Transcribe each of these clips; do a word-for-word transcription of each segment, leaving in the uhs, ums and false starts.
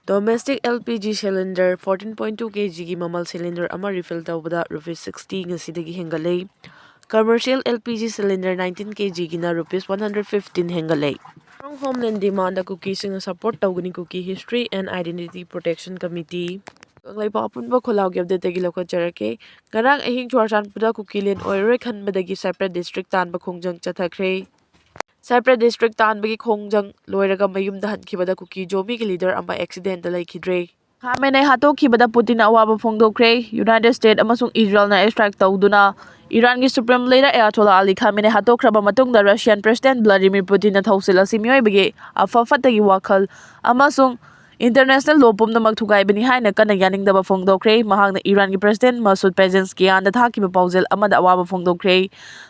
Domestic L P G cylinder fourteen point two K G ꯒꯤ ꯃꯃꯜ cylinder ꯑꯃ refill ꯇꯧꯕꯗ rupees sixty ꯉꯁꯤꯗꯒꯤ ꯍꯦꯟꯒꯠꯂꯦ꯫ Commercial L P G cylinder nineteen K G ꯒꯤꯅ rupees one hundred fifteen ꯍꯦꯟꯒꯠꯂꯦ꯫ Strong Homeland Demand ꯗ ꯀꯨꯀꯤꯁꯤꯡꯅ support ꯇꯧꯒꯅꯤ, Kuki History and Identity Protection Committee꯫ Kangleipak ꯑꯄꯨꯟꯕ ꯈꯣꯜꯂꯥꯎꯒꯤ update ꯇꯒꯤ ꯂꯧꯈꯠꯆꯔꯛꯀꯦ꯫ ꯉꯔꯥꯡ ꯑꯍꯤꯡ ꯆꯨꯔꯥꯆꯥꯟꯄꯨꯔꯗ ꯀꯨꯀꯤꯂꯦꯟ ꯑꯣꯏꯔꯔꯣꯏ ꯈꯟꯕꯗꯒꯤ separate district ꯇꯥꯟꯕ ꯈꯣꯡꯖꯪ ꯆꯠꯊꯈ꯭ꯔꯦ꯫ Separate district ꯇꯥꯟꯕꯒꯤ ꯈꯣꯡꯖꯪ ꯂꯣꯏꯔꯒ ꯃꯌꯨꯝꯗ ꯍꯟꯈꯤꯕꯗ ꯀꯨꯀꯤ ꯖꯣꯃꯤꯒꯤ leader ꯑꯃ accident ꯇ ꯂꯩꯈꯤꯗ꯭ꯔꯦ꯫ ꯈꯥꯃꯦꯅꯦ ꯍꯥꯠꯇꯣꯛꯈꯤꯕꯗ ꯄꯨꯇꯤꯟꯅ ꯑꯋꯥꯕ ꯐꯣꯡꯗꯣꯛꯈ꯭ꯔꯦ꯫ United States ꯑꯃꯁꯨꯡ ꯏꯖꯔꯦꯜꯅ strike ꯇꯧꯗꯨꯅ ꯏꯔꯥꯟꯒꯤ Supreme Leader ꯑꯌꯥꯇꯣꯂꯥ ꯑꯂꯤ ꯈꯥꯃꯦꯅꯦ ꯍꯥꯠꯇꯣꯛꯈ꯭ꯔꯕ ꯃꯇꯨꯡꯗ Russian President Vladimir Putin ꯅ ꯊꯧꯁꯤꯜ ꯑꯁꯤ ꯃꯤꯑꯣꯏꯕꯒꯤ ꯑꯐ ꯐꯠꯇꯒꯤ ꯋꯥꯈꯜ ꯑꯃꯁꯨꯡ international law ꯄꯨꯝꯅꯃꯛ ꯊꯨꯒꯥꯏꯕꯅꯤ ꯍꯥꯏꯅ ꯀꯟꯅ ꯌꯥꯅꯤꯡꯗꯕ ꯐꯣꯡꯗꯣꯛꯈ꯭ꯔꯦ꯫ ꯃꯍꯥꯛꯅ ꯏꯔꯥꯟꯒꯤ President Masoud Pezeshkian ꯗ ꯊꯥꯈꯤꯕ ꯄꯥꯎꯖꯦꯜ ꯑꯃꯗ ꯑꯋꯥꯕ ꯐꯣꯡꯗꯣꯛꯈ꯭ꯔꯦ꯫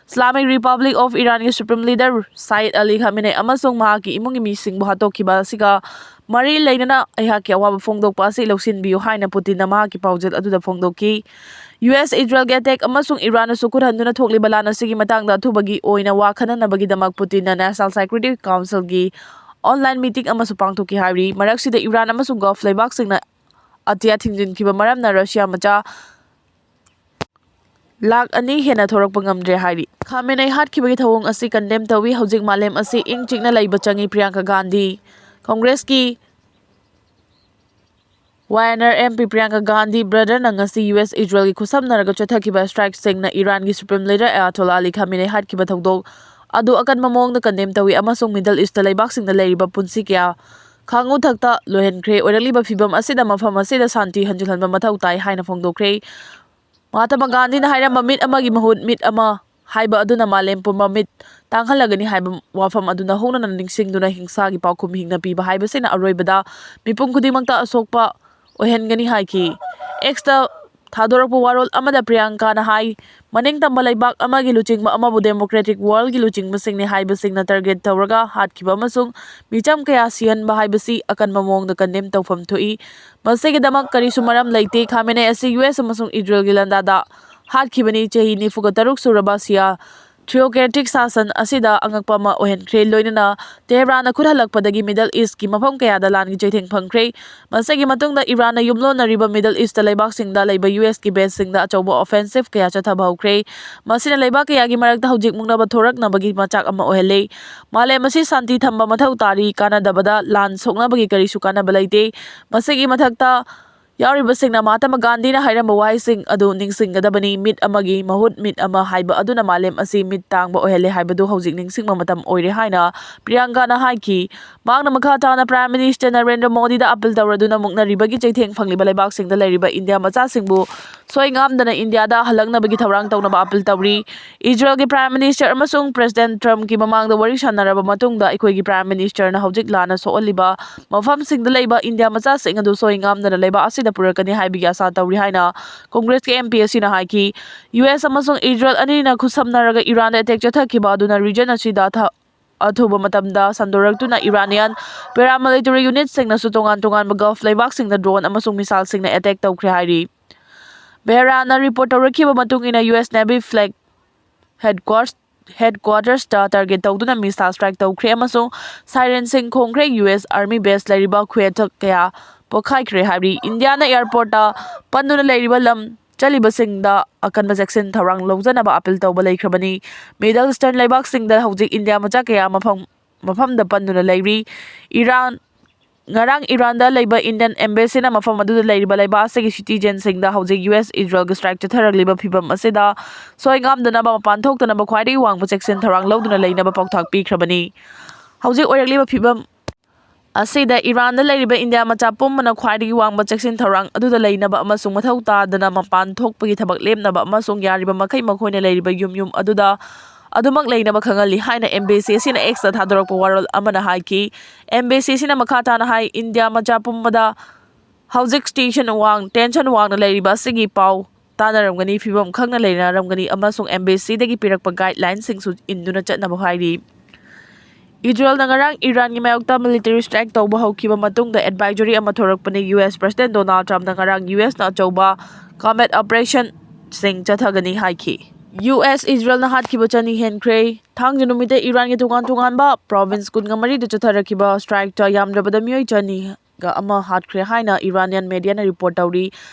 Islamic Republic of Iran ꯒꯤ Supreme Leader Saeed Ali Khamenei ꯑꯃꯁꯨꯡ ꯃꯍꯥꯛꯀꯤ ꯏꯃꯨꯡꯒꯤ ꯃꯤꯁꯤꯡꯕꯨ ꯍꯥꯠꯇꯣꯛꯈꯤꯕ ꯑꯁꯤꯒ ꯃꯔꯤ ꯂꯩꯅꯅ ꯑꯩꯍꯥꯛꯀꯤ ꯑꯋꯥꯕ ꯐꯣꯡꯗꯣꯛꯄ ꯑꯁꯤ ꯂꯧꯁꯤꯟꯕꯤꯌꯨ ꯍꯥꯏꯅ ꯄꯨꯇꯤꯟꯅ ꯃꯍꯥꯛꯀꯤ ꯄꯥꯎꯖꯦꯜ ꯑꯗꯨꯗ ꯐꯣꯡꯗꯣꯛꯈꯤ꯫ U S Israel ꯒꯤ attack ꯑꯃꯁꯨꯡ ꯏꯔꯥꯟꯅ ꯁꯣꯛꯍꯟꯗꯨꯅ ꯊꯣꯛꯂꯤꯕ ꯂꯥꯟ ꯑꯁꯤꯒꯤ ꯃꯇꯥꯡꯗ ꯑꯊꯨꯕꯒꯤ ꯑꯣꯏꯅ ꯋꯥ ꯈꯟꯅꯅꯕꯒꯤꯗꯃꯛ ꯄꯨꯇꯤꯟꯅ National Security Council ꯒꯤ online meeting ꯑꯃꯁꯨ ꯄꯥꯡꯊꯣꯛꯈꯤ ꯍꯥꯏꯔꯤ꯫ ꯃꯔꯛꯁꯤꯗ ꯏꯔꯥꯟ ꯑꯃꯁꯨꯡ Gulf ꯂꯩꯕꯥꯛꯁꯤꯡꯅ ꯑꯇꯤꯌꯥ ꯊꯤꯡꯖꯤꯟꯈꯤꯕ ꯃꯔꯝꯅ ꯔꯁꯤꯌꯥ ꯃꯆꯥ ꯂꯥꯈ ꯑꯅꯤ ꯍꯦꯟꯅ ꯊꯣꯔꯛꯄ ꯉꯝꯗ꯭ꯔꯦ ꯍꯥꯏꯔꯤ꯫ ꯈꯥꯃꯦꯅꯩ ꯍꯥꯠꯈꯤꯕꯒꯤ ꯊꯧꯑꯣꯡ ꯑꯁꯤ condemn ꯇꯧꯏ꯫ ꯍꯧꯖꯤꯛ ꯃꯥꯂꯦꯝ ꯑꯁꯤ ꯏꯪ ꯆꯤꯛꯅ ꯂꯩꯕ ꯆꯪꯏ꯫ Priyanka Gandhi. ꯀꯣꯡꯒ꯭ꯔꯦꯁꯀꯤ Y N R M P Priyanka Gandhi ꯕ꯭ꯔꯗꯔꯅ ꯉꯁꯤ U S Israelꯒꯤ ꯈꯨꯠꯁꯝꯅꯔꯒ ꯆꯠꯊꯈꯤꯕ strikeꯁꯤꯡꯅ ꯏꯔꯥꯟꯒꯤ Supreme Leader ꯑꯌꯥꯇꯣꯜꯂꯥ ꯑꯂꯤ ꯈꯥꯃꯦꯅꯩ ꯍꯥꯠꯈꯤꯕ ꯊꯧꯗꯣꯛ ꯑꯗꯨ ꯑꯀꯟꯕ ꯃꯑꯣꯡꯗ condemn ꯇꯧꯏ ꯑꯃꯁꯨꯡ Middle Eastꯇ ꯂꯩꯕꯥꯛꯁꯤꯡꯗ ꯂꯩꯔꯤꯕ ꯄꯨꯟꯁꯤ ꯀꯌꯥ ꯈꯥꯉꯨ ꯊꯛꯇ ꯂꯣꯏꯍꯟꯈ꯭ꯔꯦ꯫ ꯑꯣꯏꯔꯛꯂꯤꯕ ꯐꯤꯚꯝ ꯑꯁꯤꯗ ꯃꯐꯝ ꯑꯁꯤꯗ ꯁꯥꯟꯇꯤ ꯍꯟꯖꯤꯜꯍꯟꯕ ꯃꯊꯧ ꯇꯥꯏ ꯍꯥꯏꯅ ꯐꯣꯡꯗꯣꯛꯈ꯭ꯔꯦ꯫ ꯃꯍꯥꯇꯃꯥ ꯒꯥꯟꯙꯤꯅ ꯍꯥꯏꯔꯝꯕ "ꯃꯤꯠ ꯑꯃꯒꯤ ꯃꯍꯨꯠ ꯃꯤꯠ ꯑꯃ" ꯍꯥꯏꯕ ꯑꯗꯨꯅ ꯃꯥꯂꯦꯝ ꯄꯨꯝꯕ ꯃꯤꯠ ꯇꯥꯡꯍꯜꯂꯒꯅꯤ ꯍꯥꯏꯕ ꯋꯥꯐꯝ ꯑꯗꯨꯅ ꯍꯧꯅꯅ ꯅꯤꯡꯁꯤꯡꯗꯨꯅ ꯍꯤꯡꯁꯥꯒꯤ ꯄꯥꯎꯈꯨꯝ ꯍꯤꯡꯅ ꯄꯤꯕ ꯍꯥꯏꯕꯁꯤꯅ ꯑꯔꯣꯏꯕꯗ ꯃꯤꯄꯨꯝ ꯈꯨꯗꯤꯡꯃꯛꯇ ꯑꯁꯣꯛꯄ ꯑꯣꯏꯍꯟꯒꯅꯤ ꯍꯥꯏꯈꯤ꯫ Xꯇ ꯊꯥꯗꯣꯔꯛꯄ ꯋꯥꯔꯣꯜ ꯑꯃꯗ ꯄ꯭ꯔꯤꯌꯥꯡꯀꯥꯅ ꯍꯥꯏ, "ꯃꯅꯤꯡꯇꯝꯕ ꯂꯩꯕꯥꯛ ꯑꯃꯒꯤ ꯂꯨꯆꯤꯡꯕ ꯑꯃꯕꯨ democratic worldꯒꯤ ꯂꯨꯆꯤꯡꯕꯁꯤꯡꯅꯤ ꯍꯥꯏꯕꯁꯤꯡꯅ target ꯇꯧꯔꯒ ꯍꯥꯠꯈꯤꯕ ꯑꯃꯁꯨꯡ ꯃꯤꯆꯝ ꯀꯌꯥ ꯁꯤꯍꯟꯕ ꯍꯥꯏꯕꯁꯤ ꯑꯀꯟꯕ ꯃꯑꯣꯡꯗ condemn ꯇꯧꯐꯝ ꯊꯣꯛꯏ꯫ ꯃꯁꯤꯒꯤꯗꯃꯛ ꯀꯔꯤꯁꯨ ꯃꯔꯝ ꯂꯩꯇꯦ꯫" ꯈꯥꯃꯦꯅꯦ ꯑꯁꯤ U S ꯑꯃꯁꯨꯡ ꯏꯖꯔꯦꯜꯒꯤ ꯂꯥꯟꯗꯥꯗ ꯍꯥꯠꯈꯤꯕꯅꯤ꯫ ꯆꯍꯤ ꯅꯤꯐꯨꯒ ꯇꯔꯨꯛ ꯁꯨꯔꯕ ꯁꯤꯌꯥ theocratic ꯁꯥꯁꯟ ꯑꯁꯤꯗ ꯑꯉꯛꯄ ꯑꯃ ꯑꯣꯏꯍꯟꯈ꯭ꯔꯦ꯫ ꯂꯣꯏꯅꯅ ꯇꯦꯍꯔꯥꯟꯅ ꯈꯨꯠ ꯍꯜꯂꯛꯄꯗꯒꯤ Middle East ꯀꯤ ꯃꯐꯝ ꯀꯌꯥꯗ ꯂꯥꯟꯒꯤ ꯆꯩꯊꯦꯡ ꯐꯪꯈ꯭ꯔꯦ꯫ ꯃꯁꯤꯒꯤ ꯃꯇꯨꯡꯗ ꯏꯔꯥꯟꯅ ꯌꯨꯝꯂꯣꯟꯅꯔꯤꯕ Middle East ꯇ ꯂꯩꯕꯥꯛꯁꯤꯡꯗ ꯂꯩꯕ U S ꯀꯤ base ꯁꯤꯡꯗ ꯑꯆꯧꯕ offensive ꯀꯌꯥ ꯆꯠꯊꯕ ꯍꯧꯈ꯭ꯔꯦ꯫ ꯃꯁꯤꯅ ꯂꯩꯕꯥꯛ ꯀꯌꯥꯒꯤ ꯃꯔꯛꯇ ꯍꯧꯖꯤꯛ ꯃꯨꯛꯅꯕ ꯊꯣꯔꯛꯅꯕꯒꯤ ꯃꯆꯥꯛ ꯑꯃ ꯑꯣꯏꯍꯜꯂꯦ꯫ ꯃꯥꯂꯦꯝ ꯑꯁꯤ ꯁꯥꯟꯇꯤ ꯊꯝꯕ ꯃꯊꯧ ꯇꯥꯔꯤ, ꯀꯥꯟꯅꯗꯕꯗ ꯂꯥꯟ ꯁꯣꯛꯅꯕꯒꯤ ꯀꯔꯤꯁꯨ ꯀꯥꯟꯅꯕ ꯂꯩꯇꯦ꯫ ꯃꯁꯤꯒꯤ ꯃꯊꯛꯇ ꯌꯥꯎꯔꯤꯕꯁꯤꯡꯅ ꯃꯍꯥꯇꯃꯥ ꯒꯥꯟꯙꯤꯅ ꯍꯥꯏꯔꯝꯕ ꯋꯥꯍꯩꯁꯤꯡ ꯑꯗꯨ ꯅꯤꯡꯁꯤꯡꯒꯗꯕꯅꯤ, "ꯃꯤꯠ ꯑꯃꯒꯤ ꯃꯍꯨꯠ ꯃꯤꯠ ꯑꯃ" ꯍꯥꯏꯕ ꯑꯗꯨꯅ ꯃꯥꯂꯦꯝ ꯑꯁꯤ ꯃꯤꯠ ꯇꯥꯡꯕ ꯑꯣꯏꯍꯜꯂꯦ ꯍꯥꯏꯕꯗꯨ ꯍꯧꯖꯤꯛ ꯅꯤꯡꯁꯤꯡꯕ ꯃꯇꯝ ꯑꯣꯏꯔꯦ ꯍꯥꯏꯅ ꯄ꯭ꯔꯤꯌꯥꯡꯀꯥꯅ ꯍꯥꯏꯈꯤ꯫ ꯃꯍꯥꯛꯅ ꯃꯈꯥ ꯇꯥꯅ Prime Minister ꯅꯔꯦꯟꯗ꯭ꯔ ꯃꯣꯗꯤꯗ appeal ꯇꯧꯔꯗꯨꯅ ꯃꯨꯛꯅꯔꯤꯕꯒꯤ ꯆꯩꯊꯦꯡ ꯐꯪꯂꯤꯕ ꯂꯩꯕꯥꯛꯁꯤꯡꯗ ꯂꯩꯔꯤꯕ ꯏꯟꯗꯤꯌꯥ ꯃꯆꯥꯁꯤꯡꯕꯨ ꯁꯣꯏ ꯉꯥꯝꯗꯅ ꯏꯟꯗꯤꯌꯥꯗ ꯍꯜꯂꯛꯅꯕꯒꯤ ꯊꯧꯔꯥꯡ ꯇꯧꯅꯕ appeal ꯇꯧꯔꯤ꯫ ꯏꯖꯔꯦꯜꯒꯤ Prime Minister ꯑꯃꯁꯨꯡ President Trumpꯀꯤ ꯃꯃꯥꯡꯗ ꯋꯥꯔꯤ ꯁꯥꯟꯅꯔꯕ ꯃꯇꯨꯡꯗ ꯑꯩꯈꯣꯏꯒꯤ Prime Ministerꯅ ꯍꯧꯖꯤꯛ ꯂꯥꯟꯅ ꯁꯣꯛꯍꯜꯂꯤꯕ ꯃꯐꯝꯁꯤꯡꯗ ꯂꯩꯕ ꯏꯟꯗꯤꯌꯥ ꯃꯆꯥꯁꯤꯡ ꯑꯗꯨ ꯁꯣꯏ ꯉꯥꯝꯗꯅ ꯂꯩꯕꯥꯛ ꯑꯁꯤꯗ ꯄꯨꯔꯛꯀꯅꯤ ꯍꯥꯏꯕꯒꯤ ꯑꯥꯁꯥ ꯇꯧꯔꯤ ꯍꯥꯏꯅ ꯀꯣꯡꯒ꯭ꯔꯦꯁꯀꯤ M P ꯑꯁꯤꯅ ꯍꯥꯏꯈꯤ꯫ U S ꯑꯃꯁꯨꯡ ꯏꯖꯔꯦꯜ ꯑꯅꯤꯅ ꯈꯨꯠꯁꯝꯅꯔꯒ ꯏꯔꯥꯟꯗ attack ꯆꯠꯊꯈꯤꯕ ꯑꯗꯨꯅ region ꯑꯁꯤꯗ ꯊ-, ꯑꯊꯨꯕ ꯃꯇꯝꯗ ꯁꯟꯗꯣꯔꯛꯇꯨꯅ Iranian paramilitary unitꯁꯤꯡꯅꯁꯨ ꯇꯣꯉꯥꯟ ꯇꯣꯉꯥꯟꯕ Gulf ꯂꯩꯕꯥꯛꯁꯤꯡꯗ drone ꯑꯃꯁꯨꯡ missileꯁꯤꯡꯅ attack ꯇꯧꯈ꯭ꯔꯦ ꯍꯥꯏꯔꯤ꯫ ꯕꯦꯍꯔꯥꯅ report ꯇꯧꯔꯛꯈꯤꯕ ꯃꯇꯨꯡ ꯏꯟꯅ U S Navy flag headquarters headquartersꯇ target ꯇꯧꯗꯨꯅ missile strike ꯇꯧꯈ꯭ꯔꯦ ꯑꯃꯁꯨꯡ sirenꯁꯤꯡ ꯈꯣꯡꯈ꯭ꯔꯦ꯫ U S Army base ꯂꯩꯔꯤꯕ ꯈꯨꯌꯦꯠꯊꯛ ꯀꯌꯥ ꯄꯣꯈꯥꯏꯈ꯭ꯔꯦ ꯍꯥꯏꯔꯤ꯫ ꯏꯟꯗꯤꯌꯥꯅ airportꯇ ꯄꯟꯗꯨꯅ ꯂꯩꯔꯤꯕ ꯂꯝ ꯆꯠꯂꯤꯕꯁꯤꯡꯗ ꯑꯀꯟꯕ ꯆꯦꯛꯁꯤꯟ ꯊꯧꯔꯥꯡ ꯂꯧꯖꯅꯕ appeal ꯇꯧꯕ ꯂꯩꯈ꯭ꯔꯕꯅꯤ꯫ Middle Eastern ꯂꯩꯕꯥꯛꯁꯤꯡꯗ ꯍꯧꯖꯤꯛ ꯏꯟꯗꯤꯌꯥ ꯃꯆꯥ ꯀꯌꯥ ꯃꯐꯝ, ꯃꯐꯝꯗ ꯄꯟꯗꯨꯅ ꯂꯩꯔꯤ꯫ ꯏꯔꯥꯟ, ꯉꯔꯥꯡ ꯏꯔꯥꯟꯗ ꯂꯩꯕ Indian embassyꯅ ꯃꯐꯝ ꯑꯗꯨꯗ ꯂꯩꯔꯤꯕ ꯂꯩꯕꯥꯛ ꯑꯁꯤꯒꯤ citizenꯁꯤꯡꯗ ꯍꯧꯖꯤꯛ U S Israelꯒꯤ strike ꯆꯠꯊꯔꯛꯂꯤꯕ ꯐꯤꯚꯝ ꯑꯁꯤꯗ ꯁꯣꯏ ꯉꯥꯝꯗꯅꯕ ꯃꯄꯥꯟ ꯊꯣꯛꯇꯅꯕ ꯈ꯭ꯋꯥꯏꯗꯒꯤ ꯋꯥꯡꯕ ꯆꯦꯛꯁꯤꯟ ꯊꯧꯔꯥꯡ ꯂꯧꯗꯨꯅ ꯂꯩꯅꯕ ꯄꯥꯎꯇꯥꯛ ꯄꯤꯈ꯭ꯔꯕꯅꯤ꯫ ꯍꯧꯖꯤꯛ ꯑꯣꯏꯔꯛꯂꯤꯕ ꯐꯤꯚꯝ ꯑꯁꯤꯗ ꯏꯔꯥꯟꯗ ꯂꯩꯔꯤꯕ ꯏꯟꯗꯤꯌꯥ ꯃꯆꯥ ꯄꯨꯝꯕꯅ ꯈ꯭ꯋꯥꯏꯗꯒꯤ ꯋꯥꯡꯕ ꯆꯦꯛꯁꯤꯟ ꯊꯧꯔꯥꯡ ꯑꯗꯨꯗ ꯂꯩꯅꯕ ꯑꯃꯁꯨꯡ ꯃꯊꯧ ꯇꯥꯗꯅ ꯃꯄꯥꯟ ꯊꯣꯛꯄꯒꯤ ꯊꯕꯛ ꯂꯦꯞꯅꯕ ꯑꯃꯁꯨꯡ ꯌꯥꯔꯤꯕ ꯃꯈꯩ ꯃꯈꯣꯏꯅ ꯂꯩꯔꯤꯕ ꯌꯨꯝ ꯌꯨꯝ ꯑꯗꯨꯗ ꯑꯗꯨꯃꯛ ꯂꯩꯅꯕ ꯈꯪꯍꯜꯂꯤ ꯍꯥꯏꯅ embassy ꯑꯁꯤꯅ Xꯇ ꯊꯥꯗꯣꯔꯛꯄ ꯋꯥꯔꯣꯜ ꯑꯃꯅ ꯍꯥꯏꯈꯤ꯫ Embassy ꯑꯁꯤꯅ ꯃꯈꯥ ꯇꯥꯅ ꯍꯥꯏ, ꯏꯟꯗꯤꯌꯥ ꯃꯆꯥ ꯄꯨꯝꯕꯗ ꯍꯧꯖꯤꯛ tension ꯋꯥꯡ-, tension ꯋꯥꯡꯅ ꯂꯩꯔꯤꯕ ꯑꯁꯤꯒꯤ ꯄꯥꯎ ꯇꯥꯅꯔꯝꯒꯅꯤ, ꯐꯤꯕꯝ ꯈꯪꯅ ꯂꯩꯅꯔꯝꯒꯅꯤ ꯑꯃꯁꯨꯡ embassy ꯗꯒꯤ ꯄꯤꯔꯛꯄ guideline ꯁꯤꯡꯁꯨ ꯏꯟꯗꯨꯅ ꯆꯠꯅꯕ ꯍꯥꯏꯔꯤ꯫ ꯏꯖꯔꯦꯜꯅ ꯉꯔꯥꯡ ꯏꯔꯥꯟꯒꯤ ꯃꯥꯌꯣꯛꯇ military strike ꯇꯧꯕ ꯍꯧꯈꯤꯕ ꯃꯇꯨꯡꯗ advisory ꯑꯃ ꯊꯣꯔꯛꯄꯅꯤ꯫ U S President Donald Trumpꯅ ꯉꯔꯥꯡ U S ꯅ ꯑꯆꯧꯕ combat operation ꯁꯤꯡ ꯆꯠꯊꯒꯅꯤ ꯍꯥꯏꯈꯤ꯫ ꯌꯨ ꯑꯦꯁ ꯏꯖꯔꯦꯜꯅ ꯍꯥꯠꯈꯤꯕ ꯆꯅꯤ ꯍꯦꯟꯈ꯭ꯔꯦ꯫ ꯊꯥꯡꯖ ꯅꯨꯃꯤꯠꯇ ꯏꯔꯥꯟꯒꯤ ꯇꯣꯉꯥꯟ ꯇꯣꯉꯥꯟꯕ ꯄ꯭ꯔꯣꯚꯤꯟꯁ ꯀꯨꯟꯒ ꯃꯔꯤꯗ ꯆꯠꯊꯔꯛꯈꯤꯕ ꯁ꯭ꯇ꯭ꯔꯥꯏꯛꯇ ꯌꯥꯝꯗ꯭ꯔꯕꯗ ꯃꯤꯑꯣꯏ ꯆꯅꯤꯒ ꯑꯃ ꯍꯥꯠꯈ꯭ꯔꯦ ꯍꯥꯏꯅ ꯏꯔꯥꯅꯤꯌꯟ ꯃꯦꯗꯤꯌꯥꯅ ꯔꯤꯄꯣꯔꯠ ꯇꯧꯔꯤ꯫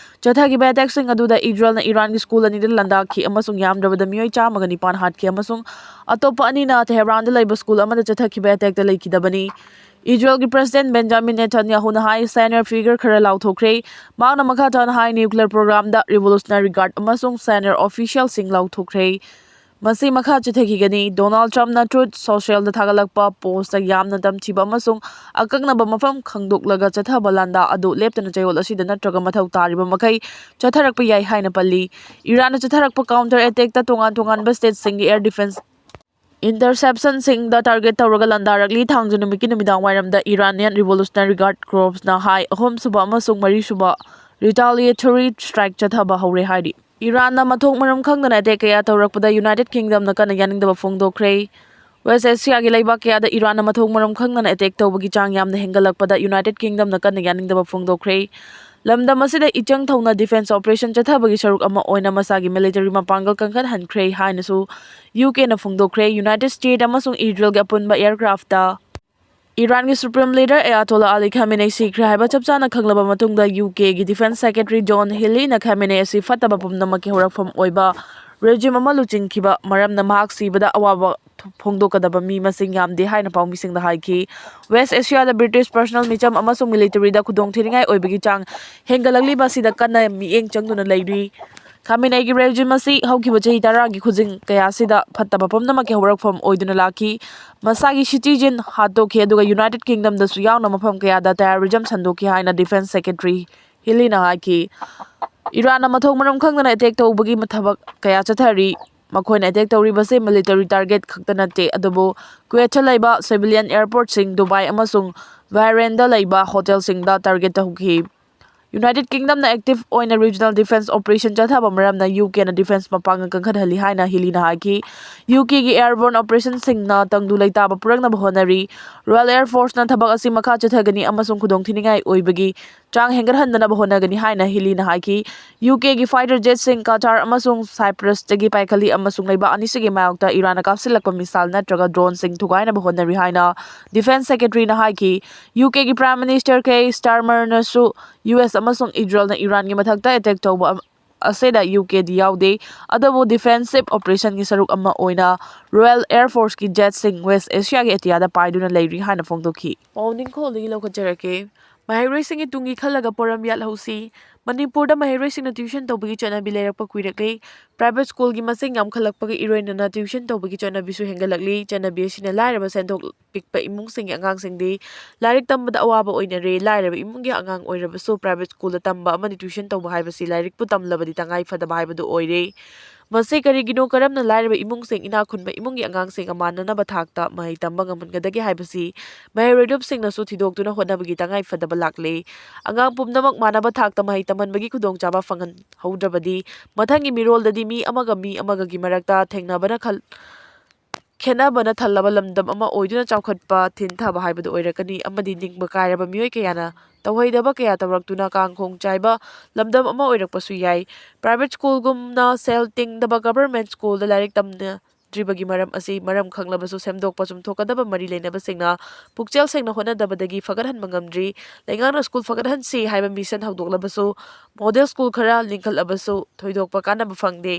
ꯆꯠꯊꯈꯤꯕ ꯑꯦꯇꯦꯛꯁꯤꯡ ꯑꯗꯨꯗ ꯏꯖꯔꯦꯜꯅ ꯏꯔꯥꯟꯒꯤ ꯁ꯭ꯀꯨꯜ ꯑꯅꯤꯗ ꯂꯥꯟꯗꯥꯈꯤ ꯑꯃꯁꯨꯡ ꯌꯥꯝꯗ꯭ꯔꯕꯗ ꯃꯤꯑꯣꯏ ꯆꯥꯝꯃꯒ ꯅꯤꯄꯥꯟ ꯍꯥꯠꯈꯤ ꯑꯃꯁꯨꯡ ꯑꯇꯣꯞꯄ ꯑꯅꯤꯅ ꯇꯦꯍꯔꯥꯟꯗ ꯂꯩꯕ ꯁ꯭ꯀꯨꯜ ꯑꯃꯗ ꯆꯠꯊꯈꯤꯕ ꯑꯦꯇꯦꯛꯇ ꯂꯩꯈꯤꯗꯕꯅꯤ꯫ ꯏꯖꯔꯦꯜꯒꯤ ꯄ꯭ꯔꯦꯁꯤꯗꯦꯟꯠ ꯕꯦꯟꯖꯥꯃꯤꯟ ꯅꯦꯇꯥꯟꯌꯥꯍꯨꯅ ꯍꯥꯏ, ꯁꯦꯅꯤꯌꯔ ꯐꯤꯒꯔ ꯈꯔ ꯂꯥꯎꯊꯣꯛꯈ꯭ꯔꯦ꯫ ꯃꯍꯥꯛꯅ ꯃꯈꯥ ꯇꯥꯅ ꯍꯥꯏ, ꯅ꯭ꯌꯨꯀ꯭ꯂꯤꯌꯔ ꯄ꯭ꯔꯣꯒ꯭ꯔꯥꯝꯗ ꯔꯤꯚꯣꯂꯨꯁꯅꯔꯤ ꯒꯥꯔꯗ ꯑꯃꯁꯨꯡ ꯁꯦꯅꯤꯌꯔ ꯑꯣꯐꯤꯁꯤꯌꯦꯜꯁꯤꯡ ꯂꯥꯎꯊꯣꯛꯈ꯭ꯔꯦ꯫ ꯃꯁꯤ ꯃꯈꯥ ꯆꯠꯊꯈꯤꯒꯅꯤ꯫ ꯗꯣꯅꯥꯜꯗ ꯇ꯭ꯔꯝꯞꯅ ꯇ꯭ꯔꯨꯊ ꯁꯣꯁꯤꯌꯦꯜꯗ ꯊꯥꯒꯠꯂꯛꯄ ꯄꯣꯁꯇ ꯌꯥꯝꯅ ꯇꯝꯊꯤꯕ ꯑꯃꯁꯨꯡ ꯑꯀꯛꯅꯕ ꯃꯐꯝ ꯈꯪꯗꯣꯛꯂꯒ ꯆꯠꯊꯕ ꯂꯥꯟꯗꯥ ꯑꯗꯨ ꯂꯦꯞꯇꯅ ꯆꯌꯣꯜ ꯑꯁꯤꯗ ꯅꯠꯇ꯭ꯔꯒ ꯃꯊꯧ ꯇꯥꯔꯤꯕ ꯃꯈꯩ ꯆꯠꯊꯔꯛꯄ ꯌꯥꯏ ꯍꯥꯏꯅ ꯄꯜꯂꯤ꯫ ꯏꯔꯥꯟꯅ ꯆꯠꯊꯔꯛꯄ ꯀꯥꯎꯟꯇꯔ ꯑꯦꯇꯦꯛꯇ ꯇꯣꯉꯥꯟ ꯇꯣꯉꯥꯟꯕ ꯁ꯭ꯇꯦꯠꯁꯤꯡꯒꯤ ꯑꯦꯌꯔ ꯗꯤꯐꯦꯟꯁ ꯏꯟꯇꯔꯁꯦꯞꯁꯟꯁꯤꯡꯗ ꯇꯥꯔꯒꯦꯠ ꯇꯧꯔꯒ ꯂꯥꯟꯗꯥꯔꯛꯂꯤ꯫ ꯊꯥꯡꯖ ꯅꯨꯃꯤꯠꯀꯤ ꯅꯨꯃꯤꯗꯥꯡ ꯋꯥꯏꯔꯝꯗ ꯏꯔꯥꯅꯤꯌꯟ ꯔꯤꯚꯣꯂꯨꯁꯅꯔꯤ ꯒꯥꯔꯗ ꯀꯣꯔꯞꯁꯅ ꯍꯥꯏ, ꯑꯍꯨꯝꯁꯨꯕ ꯑꯃꯁꯨꯡ ꯃꯔꯤꯁꯨꯕ ꯔꯤꯇꯥꯂꯤꯌꯦꯇꯔꯤ ꯁ꯭ꯇ꯭ꯔꯥꯏꯛ ꯆꯠꯊꯕ ꯍꯧꯔꯦ ꯍꯥꯏꯔꯤ꯫ ꯏꯔꯥꯟꯅ ꯃꯊꯣꯡ ꯃꯔꯝ ꯈꯪꯗꯅ ꯑꯦꯇꯦꯛ ꯀꯌꯥ ꯇꯧꯔꯛꯄꯗ ꯌꯨꯅꯥꯏꯇꯦꯗ ꯀꯤꯡꯗꯝꯅ ꯀꯟꯅ ꯌꯥꯅꯤꯡꯗꯕ ꯐꯣꯡꯗꯣꯛꯈ꯭ꯔꯦ꯫ ꯋꯦꯁ ꯑꯦꯁꯤꯌꯥꯒꯤ ꯂꯩꯕꯥꯛ ꯀꯌꯥꯗ ꯏꯔꯥꯟꯅ ꯃꯊꯣꯡ ꯃꯔꯝ ꯈꯪꯗꯅ ꯑꯦꯇꯦꯛ ꯇꯧꯕꯒꯤ ꯆꯥꯡ ꯌꯥꯝꯅ ꯍꯦꯟꯒꯠꯂꯛꯄꯗ ꯌꯨꯅꯥꯏꯇꯦꯗ ꯀꯤꯡꯗꯝꯅ ꯀꯟꯅ ꯌꯥꯅꯤꯡꯗꯕ ꯐꯣꯡꯗꯣꯛꯈ꯭ꯔꯦ꯫ ꯂꯝꯗꯝ ꯑꯁꯤꯗ ꯏꯆꯪ ꯊꯧꯅ ꯗꯤꯐꯦꯟꯁ ꯑꯣꯄꯔꯦꯁꯟ ꯆꯠꯊꯕꯒꯤ ꯁꯔꯨꯛ ꯑꯃ ꯑꯣꯏꯅ ꯃꯁꯥꯒꯤ ꯃꯤꯂꯤꯇꯔꯤ ꯃꯄꯥꯡꯒꯜ ꯀꯟꯈꯠꯍꯟꯈ꯭ꯔꯦ ꯍꯥꯏꯅꯁꯨ ꯌꯨ ꯀꯦꯅ ꯐꯣꯡꯗꯣꯛꯈ꯭ꯔꯦ꯫ ꯌꯨꯅꯥꯏꯇꯦꯗ ꯁ꯭ꯇꯦꯠ ꯑꯃꯁꯨꯡ ꯏꯖꯔꯦꯜꯒꯤ ꯑꯄꯨꯟꯕ ꯑꯦꯌꯔꯀ꯭ꯔꯥꯐꯇ ꯏꯔꯥꯟꯒꯤ ꯁꯨꯄ꯭ꯔꯤꯝ ꯂꯤꯗꯔ ꯑꯌꯥꯇꯣꯂꯥ ꯑꯂꯤ ꯈꯥꯃꯦꯅꯦ ꯁꯤꯈ꯭ꯔꯦ ꯍꯥꯏꯕ ꯆꯞ ꯆꯥꯅ ꯈꯪꯂꯕ ꯃꯇꯨꯡꯗ, ꯌꯨ ꯀꯦꯒꯤ ꯗꯤꯐꯦꯟꯁ ꯁꯦꯀ꯭ꯔꯦꯇꯔꯤ ꯖꯣꯟ ꯍꯤꯂꯤꯅ ꯈꯥꯃꯦꯅꯦ ꯑꯁꯤ ꯐꯠꯇꯕ ꯄꯨꯝꯅꯃꯛꯀꯤ ꯍꯧꯔꯛꯐꯝ ꯑꯣꯏꯕ ꯔꯦꯖꯤꯝ ꯑꯃ ꯂꯨꯆꯤꯡꯈꯤꯕ ꯃꯔꯝꯅ ꯃꯍꯥꯛ ꯁꯤꯕꯗ ꯑꯋꯥꯕ ꯐꯣꯡꯗꯣꯛꯀꯗꯕ ꯃꯤ ꯃꯁꯤꯡ ꯌꯥꯝꯗꯦ ꯍꯥꯏꯅ ꯄꯥꯎꯃꯤꯁꯤꯡꯗ ꯍꯥꯏꯈꯤ꯫ ꯋꯦꯁ ꯑꯦꯁꯤꯌꯥꯗ ꯕ꯭ꯔꯤꯇꯤꯁ ꯄꯔꯁꯅꯦꯜ ꯃꯤꯆꯝ ꯑꯃꯁꯨꯡ ꯃꯤꯂꯤꯇꯔꯤꯗ ꯈꯨꯗꯣꯡꯊꯤꯅꯤꯡꯉꯥꯏ ꯑꯣꯏꯕꯒꯤ ꯆꯥꯡ ꯍꯦꯟꯒꯠꯂꯛꯂꯤꯕ ꯑꯁꯤꯗ ꯀꯟꯅ ꯃꯤꯠꯌꯦꯡ ꯆꯪꯗꯨꯅ ꯂꯩꯔꯤ꯫ ꯈꯥꯃꯦꯅꯦꯒꯤ ꯔꯦꯖꯤꯝ ꯑꯁꯤ ꯍꯧꯈꯤꯕ ꯆꯍꯤ ꯇꯔꯥꯒꯤ ꯈꯨꯖꯤꯡ ꯀꯌꯥ ꯑꯁꯤꯗ ꯐꯠꯇꯕ ꯄꯨꯝꯅꯃꯛꯀꯤ ꯍꯧꯔꯛꯐꯝ ꯑꯣꯏꯗꯨꯅ ꯂꯥꯛꯈꯤ꯫ ꯃꯁꯥꯒꯤ ꯁꯤꯇꯤꯖꯦꯟ ꯍꯥꯠꯇꯣꯛꯈꯤ, ꯑꯗꯨꯒ ꯌꯨꯅꯥꯏꯇꯦꯗ ꯀꯤꯡꯗꯝꯗꯁꯨ ꯌꯥꯎꯅ ꯃꯐꯝ ꯀꯌꯥꯗ ꯇꯦꯔꯣꯔꯤꯖꯝ ꯁꯟꯗꯣꯛꯈꯤ ꯍꯥꯏꯅ ꯗꯤꯐꯦꯟꯁ ꯁꯦꯀ꯭ꯔꯦꯇꯔꯤ ꯍꯤꯂꯤꯅ ꯍꯥꯏꯈꯤ꯫ ꯏꯔꯥꯟꯅ ꯃꯊꯣꯡ ꯃꯔꯝ ꯈꯪꯗꯅ ꯑꯦꯇꯦꯛ ꯇꯧꯕꯒꯤ ꯊꯕꯛ ꯀꯌꯥ ꯆꯠꯊꯔꯤ꯫ ꯃꯈꯣꯏꯅ ꯑꯦꯇꯦꯛ ꯇꯧꯔꯤꯕꯁꯤ ꯃꯤꯂꯤꯇꯔꯤ ꯇꯥꯔꯒꯦꯠ ꯈꯛꯇ ꯅꯠꯇꯦ, ꯑꯗꯨꯕꯨ ꯀꯨꯋꯦꯠꯇ ꯂꯩꯕ ꯁꯤꯚꯤꯂꯤꯌꯟ ꯑꯦꯌꯔꯄꯣꯔꯠꯁꯤꯡ, ꯗꯨꯕꯥꯏ ꯑꯃꯁꯨꯡ ꯕꯍꯔꯦꯟꯗ ꯂꯩꯕ ꯍꯣꯇꯦꯜꯁꯤꯡꯗ ꯇꯥꯔꯒꯦꯠ ꯇꯧꯈꯤ꯫ ꯌꯨꯅꯥꯏꯇꯦꯗ ꯀꯤꯡꯗꯝꯅ ꯑꯦꯛꯇꯤꯚ ꯑꯣꯏꯅ ꯔꯤꯖꯅꯦꯜ ꯗꯤꯐꯦꯟꯁ ꯑꯣꯄꯔꯦꯁꯟ ꯆꯠꯊꯕ ꯃꯔꯝꯅ ꯌꯨ ꯀꯦꯅ ꯗꯤꯐꯦꯟꯁ ꯃꯄꯥꯡꯒꯜ ꯀꯟꯈꯠꯍꯜꯂꯤ ꯍꯥꯏꯅ ꯍꯤꯂꯤꯅ ꯍꯥꯏꯈꯤ꯫ ꯌꯨ ꯀꯦꯒꯤ ꯑꯦꯌꯔꯕꯣꯔꯟ ꯑꯣꯄꯔꯦꯁꯟꯁꯤꯡꯅ ꯇꯪꯗꯨ ꯂꯩꯇꯥꯕ ꯄꯨꯔꯛꯅꯕ ꯍꯣꯠꯅꯔꯤ꯫ ꯔꯣꯌꯦꯜ ꯑꯦꯌꯔ ꯐꯣꯔꯁꯅ ꯊꯕꯛ ꯑꯁꯤ ꯃꯈꯥ ꯆꯠꯊꯒꯅꯤ ꯑꯃꯁꯨꯡ ꯈꯨꯗꯣꯡꯊꯤꯅꯤꯡꯉꯥꯏ ꯑꯣꯏꯕꯒꯤ ꯆꯥꯡ ꯍꯦꯟꯒꯠꯍꯟꯗꯅꯕ ꯍꯣꯠꯅꯒꯅꯤ ꯍꯥꯏꯅ ꯍꯤꯂꯤꯅ ꯍꯥꯏꯈꯤ꯫ ꯌꯨ ꯀꯦꯒꯤ ꯐꯥꯏꯇꯔ ꯖꯦꯠꯁꯤꯡ ꯀꯇꯥꯔ ꯑꯃꯁꯨꯡ ꯁꯥꯏꯄ꯭ꯔꯁꯇꯒꯤ ꯄꯥꯏꯈꯠꯂꯤ ꯑꯃꯁꯨꯡ ꯂꯩꯕꯥꯛ ꯑꯅꯤꯁꯤꯒꯤ ꯃꯥꯌꯣꯛꯇ ꯏꯔꯥꯟꯅ ꯀꯥꯞꯁꯤꯜꯂꯛꯄ ꯃꯤꯁꯥꯏꯜ ꯅꯠꯇ꯭ꯔꯒ ꯗ꯭ꯔꯣꯟꯁꯤꯡ ꯊꯨꯒꯥꯏꯅꯕ ꯍꯣꯠꯅꯔꯤ ꯍꯥꯏꯅ ꯗꯤꯐꯦꯟꯁ ꯁꯦꯀ꯭ꯔꯦꯇꯔꯤꯅ ꯍꯥꯏꯈꯤ꯫ ꯌꯨ ꯀꯦꯒꯤ ꯄ꯭ꯔꯥꯏꯝ ꯃꯤꯅꯤꯁꯇꯔ ꯀꯦ ꯁ꯭ꯇꯥꯔꯃꯔꯅꯁꯨ ꯌꯨ ꯑꯦꯁ ꯑꯃꯁꯨꯡ ꯏꯖꯔꯦꯜꯅ ꯏꯔꯥꯟꯒꯤ ꯃꯊꯛꯇ ꯑꯦꯇꯦꯛ ꯇꯧꯕ ꯑꯁꯤꯗ ꯌꯨ ꯀꯦꯗꯤ ꯌꯥꯎꯗꯦ, ꯑꯗꯨꯕꯨ ꯗꯤꯐꯦꯟꯁꯤꯞ ꯑꯣꯄꯔꯦꯁꯟꯒꯤ ꯁꯔꯨꯛ ꯑꯃ ꯑꯣꯏꯅ ꯔꯣꯌꯦꯜ ꯑꯦꯌꯔ ꯐꯣꯔꯁꯀꯤ ꯖꯦꯠꯁꯤꯡ ꯋꯦꯁ ꯑꯦꯁꯤꯌꯥꯒꯤ ꯑꯇꯤꯌꯥꯗ ꯄꯥꯏꯗꯨꯅ ꯂꯩꯔꯤ ꯍꯥꯏꯅ ꯐꯣꯡꯗꯣꯛꯈꯤ꯫ ꯄꯥꯎ ꯅꯤꯡꯈꯣꯜꯗꯒꯤ ꯂꯧꯈꯠꯆꯔꯛꯀꯦ꯫ ꯃꯍꯩꯔꯣꯏꯁꯤꯡꯒꯤ ꯇꯨꯡꯒꯤ ꯈꯜꯂꯒ ꯄꯣꯔꯝ ꯌꯥꯠꯍꯧꯁꯤ꯫ ꯃꯅꯤꯄꯨꯔꯗ ꯃꯍꯩꯔꯣꯏꯁꯤꯡꯅ ꯇ꯭ꯌꯨꯁꯟ ꯇꯧꯕꯒꯤ ꯆꯠꯅꯕꯤ ꯂꯩꯔꯛꯄ ꯀꯨꯏꯔꯛꯂꯦ꯫ ꯄ꯭ꯔꯥꯏꯚꯦꯠ ꯁ꯭ꯀꯨꯜꯒꯤ ꯃꯁꯤꯡ ꯌꯥꯝꯈꯠꯂꯛꯄꯒ ꯏꯔꯣꯏꯅꯅ ꯇ꯭ꯌꯨꯁꯟ ꯇꯧꯕꯒꯤ ꯆꯠꯅꯕꯤꯁꯨ ꯍꯦꯟꯒꯠꯂꯛꯂꯤ꯫ ꯆꯠꯅꯕꯤ ꯑꯁꯤꯅ ꯂꯥꯏꯔꯕ ꯁꯦꯟꯊꯣꯛ ꯄꯤꯛꯄ ꯏꯃꯨꯡꯁꯤꯡꯒꯤ ꯑꯉꯥꯡꯁꯤꯡꯗꯤ ꯂꯥꯏꯔꯤꯛ ꯇꯝꯕꯗ ꯑꯋꯥꯕ ꯑꯣꯏꯅꯔꯦ꯫ ꯂꯥꯏꯔꯕ ꯏꯃꯨꯡꯒꯤ ꯑꯉꯥꯡ ꯑꯣꯏꯔꯕꯁꯨ ꯄ꯭ꯔꯥꯏꯚꯦꯠ ꯁ꯭ꯀꯨꯜꯗ ꯇꯝꯕ ꯑꯃꯗꯤ ꯇ꯭ꯌꯨꯁꯟ ꯇꯧꯕ ꯍꯥꯏꯕꯁꯤ ꯂꯥꯏꯔꯤꯛꯄꯨ ꯇꯝꯂꯕꯗꯤ ꯇꯉꯥꯏ ꯐꯗꯕ ꯍꯥꯏꯕꯗꯨ ꯑꯣꯏꯔꯦ꯫ ꯃꯁꯤ ꯀꯔꯤꯒꯤꯅꯣ? ꯀꯔꯝꯅ ꯂꯥꯏꯔꯕ ꯏꯃꯨꯡꯁꯤꯡ ꯏꯅꯥꯛ ꯈꯨꯟꯕ ꯏꯃꯨꯡꯒꯤ ꯑꯉꯥꯡꯁꯤꯡꯒ ꯃꯥꯟꯅꯅꯕ ꯊꯥꯛꯇ ꯃꯍꯩ ꯇꯝꯕ ꯉꯝꯍꯟꯒꯗꯒꯦ ꯍꯥꯏꯕꯁꯤ ꯃꯍꯩꯔꯣꯏ ꯂꯨꯞꯁꯤꯡꯅꯁꯨ ꯊꯤꯗꯣꯛꯇꯨꯅ ꯍꯣꯠꯅꯕꯒꯤ ꯇꯉꯥꯏ ꯐꯗꯕ ꯂꯥꯛꯂꯦ꯫ ꯑꯉꯥꯡ ꯄꯨꯝꯅꯃꯛ ꯃꯥꯟꯅꯕ ꯊꯥꯛꯇ ꯃꯍꯩ ꯇꯝꯍꯟꯕꯒꯤ ꯈꯨꯗꯣꯡꯆꯥꯕ ꯐꯪꯍꯟꯍꯧꯗ꯭ꯔꯕꯗꯤ ꯃꯊꯪꯒꯤ ꯃꯤꯔꯣꯜꯗꯗꯤ ꯃꯤ ꯑꯃꯒ ꯃꯤ ꯑꯃꯒꯒꯤ ꯃꯔꯛꯇ ꯊꯦꯡꯅꯕꯅ ꯈꯜ-, ꯈꯦꯠꯅꯕꯅ ꯊꯜꯂꯕ ꯂꯝꯗꯝ ꯑꯃ ꯑꯣꯏꯗꯨꯅ ꯆꯥꯎꯈꯠꯄ ꯊꯤꯟꯊꯕ ꯍꯥꯏꯕꯗꯨ ꯑꯣꯏꯔꯛꯀꯅꯤ ꯑꯃꯗꯤ ꯅꯤꯡꯕ ꯀꯥꯏꯔꯕ ꯃꯤꯑꯣꯏ ꯀꯌꯥꯅ ꯇꯧꯍꯩꯗꯕ ꯀꯌꯥ ꯇꯧꯔꯛꯇꯨꯅ ꯀꯥꯡꯈꯣꯡ ꯆꯥꯏꯕ ꯂꯝꯗꯝ ꯑꯃ ꯑꯣꯏꯔꯛꯄꯁꯨ ꯌꯥꯏ꯫ ꯄ꯭ꯔꯥꯏꯚꯦꯠ ꯁ꯭ꯀꯨꯜꯒꯨꯝꯅ ꯁꯦꯜ ꯇꯤꯡꯗꯕ ꯒꯚꯔꯟꯃꯦꯟꯠ ꯁ꯭ꯀꯨꯜꯗ ꯂꯥꯏꯔꯤꯛ ꯇꯝꯅꯗ꯭ꯔꯤꯕꯒꯤ ꯃꯔꯝ ꯑꯁꯤ ꯃꯔꯝ ꯈꯪꯂꯕꯁꯨ ꯁꯦꯝꯗꯣꯛꯄ ꯆꯨꯝꯊꯣꯛꯀꯗꯕ ꯃꯔꯤ ꯂꯩꯅꯕꯁꯤꯡꯅ ꯄꯨꯛꯆꯦꯜ ꯁꯦꯡꯅ ꯍꯣꯠꯅꯗꯕꯗꯒꯤ ꯐꯒꯠꯍꯟꯕ ꯉꯝꯗ꯭ꯔꯤ꯫ ꯂꯩꯉꯥꯛꯅ ꯁ꯭ꯀꯨꯜ ꯐꯒꯠꯍꯟꯁꯤ ꯍꯥꯏꯕ ꯃꯤꯁꯟ ꯍꯧꯗꯣꯛꯂꯕꯁꯨ ꯃꯣꯗꯦꯜ ꯁ꯭ꯀꯨꯜ ꯈꯔ ꯂꯤꯡꯈꯠꯂꯕꯁꯨ ꯊꯣꯏꯗꯣꯛꯄ ꯀꯥꯟꯅꯕ ꯐꯪꯗꯦ꯫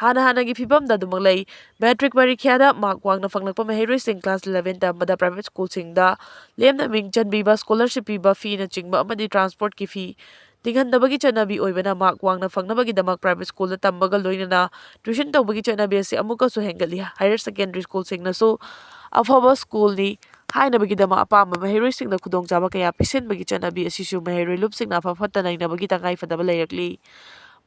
ꯍꯥꯟꯅ ꯍꯥꯟꯅꯒꯤ ꯐꯤꯕꯝꯗ ꯑꯗꯨꯃꯛ ꯂꯩ꯫ ꯃꯦꯇ꯭ꯔꯤꯛ ꯄꯔꯤꯈ꯭ꯌꯥꯗ ꯃꯥꯔꯛ ꯋꯥꯡꯅ ꯐꯪꯂꯛꯄ ꯃꯍꯩꯔꯣꯏꯁꯤꯡ ꯀ꯭ꯂꯥꯁ ꯏꯂꯦꯚꯦꯟ ꯇꯝꯕꯗ ꯄ꯭ꯔꯥꯏꯚꯦꯠ ꯁ꯭ꯀꯨꯜꯁꯤꯡꯗ ꯂꯦꯝꯅ ꯃꯤꯡ ꯆꯟꯕꯤꯕ, ꯁ꯭ꯀꯣꯂꯔꯁꯤꯞ ꯄꯤꯕ, ꯐꯤꯅꯆꯤꯡꯕ ꯑꯃꯗꯤ ꯇ꯭ꯔꯥꯟꯁꯄꯣꯔꯠꯀꯤ ꯐꯤ ꯇꯤꯡꯍꯟꯗꯕꯒꯤ ꯆꯠꯅꯕꯤ ꯑꯣꯏꯕꯅ ꯃꯥꯔꯛ ꯋꯥꯡꯅ ꯐꯪꯅꯕꯒꯤꯗꯃꯛ ꯄ꯭ꯔꯥꯏꯚꯦꯠ ꯁ꯭ꯀꯨꯜꯗ ꯇꯝꯕꯒ ꯂꯣꯏꯅꯅ ꯇ꯭ꯌꯨꯁꯟ ꯇꯧꯕꯒꯤ ꯆꯠꯅꯕꯤ ꯑꯁꯤ ꯑꯃꯨꯛꯀꯁꯨ ꯍꯦꯟꯒꯠꯂꯤ꯫ ꯍꯥꯌꯔ ꯁꯦꯀꯦꯟꯗꯔꯤ ꯁ꯭ꯀꯨꯜꯁꯤꯡꯅꯁꯨ ꯑꯐꯕ ꯁ꯭ꯀꯨꯜꯅꯤ ꯍꯥꯏꯅꯕꯒꯤꯗꯃꯛ ꯑꯄꯥꯝꯕ ꯃꯍꯩꯔꯣꯏꯁꯤꯡꯗ ꯈꯨꯗꯣꯡꯆꯥꯕ ꯀꯌꯥ ꯄꯤꯁꯤꯟꯕꯒꯤ ꯆꯠꯅꯕꯤ ꯑꯁꯤꯁꯨ ꯃꯍꯩꯔꯣꯏ ꯂꯨꯞꯁꯤꯡꯅ ꯑꯐ ꯐꯠꯇ ꯅꯩꯅꯕꯒꯤ ꯇꯉꯥꯏ ꯐꯗꯕ ꯂꯩꯔꯛꯂꯤ꯫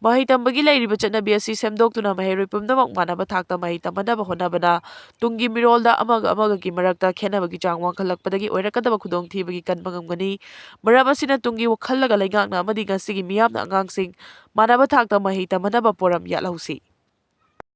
ꯃꯍꯩ ꯇꯝꯕꯒꯤ ꯂꯩꯔꯤꯕ ꯆꯠꯅꯕꯤ ꯑꯁꯤ ꯁꯦꯝꯗꯣꯛꯇꯨꯅ ꯃꯍꯩꯔꯣꯏ ꯄꯨꯝꯅꯃꯛ ꯃꯥꯟꯅꯕ ꯊꯥꯛꯇ ꯃꯍꯩ ꯇꯝꯍꯟꯅꯕ ꯍꯣꯠꯅꯕꯅ ꯇꯨꯡꯒꯤ ꯃꯤꯔꯣꯜꯗ ꯑꯃꯒ ꯑꯃꯒꯒꯤ ꯃꯔꯛꯇ ꯈꯦꯠꯅꯕꯒꯤ ꯆꯥꯡ ꯋꯥꯡꯈꯠꯂꯛꯄꯗꯒꯤ ꯑꯣꯏꯔꯛꯀꯗꯕ ꯈꯨꯗꯣꯡꯊꯤꯕꯒꯤ ꯀꯟꯕ ꯉꯝꯒꯅꯤ꯫ ꯃꯔꯝ ꯑꯁꯤꯅ ꯇꯨꯡꯒꯤ ꯈꯜꯂꯒ ꯂꯩꯉꯥꯛꯅ ꯑꯃꯗꯤ ꯉꯁꯤꯒꯤ ꯃꯤꯌꯥꯝꯅ ꯑꯉꯥꯡꯁꯤꯡ ꯃꯥꯟꯅꯕ ꯊꯥꯛꯇ ꯃꯍꯩ ꯇꯝꯍꯟꯅꯕ ꯄꯣꯔꯝ ꯌꯥꯠꯍꯧꯁꯤ꯫